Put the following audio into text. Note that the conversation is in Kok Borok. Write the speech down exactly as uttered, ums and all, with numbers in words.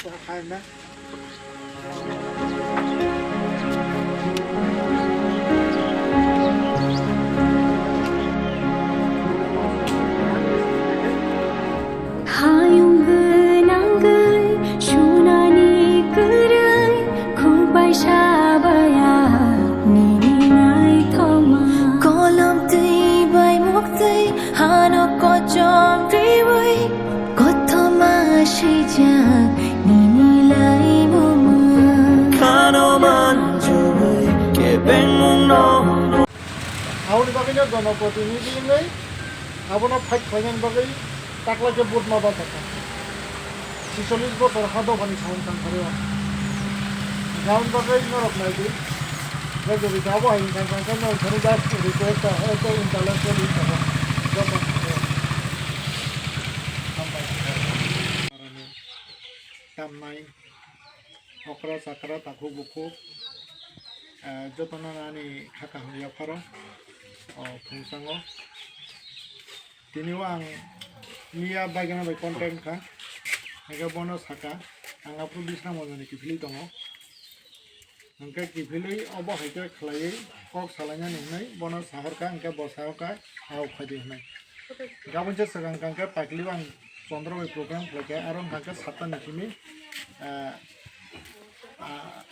Khaina. Hayung gwnangwi sunani kwrwi khukbai sabaya nini naithoma. Kolom twi bai muktwi hano kochom twiwi kothoma swijak nini laimungma. Khano manjui kebengmungno. Aboni bagwino jonoprotinidhi wngwi abono fight khlainani bagwi takla khe vote ma bachakha. Chisollis bochor ha dophani samung tangkharwi o. Aboni bagwi norok naidi. Jodi abo hai wngkha, wngkha khe norok thani just request, ekta intellectual hisabe joto. Hambai. Tamnai. Okra chakra takhuk bukhuk, eh, jotono ani kha kaham yapharo, o, phungsango. Tini o ang miya baigana bai contact kha, hingke bono saka, ang aphuru bisna monjoni kiphilwi tongo. Hingke kiphilwi obo hai khe khlaiwi kok salainani hwnwi bono sahorkha, hingke bo sahorkha, "Ao, phaidi," hwnwi. Gabon se swkang kang khe paikli ang Chondro bai program khlai khe, aro hwnkha khe satta ni simi, ah, ah,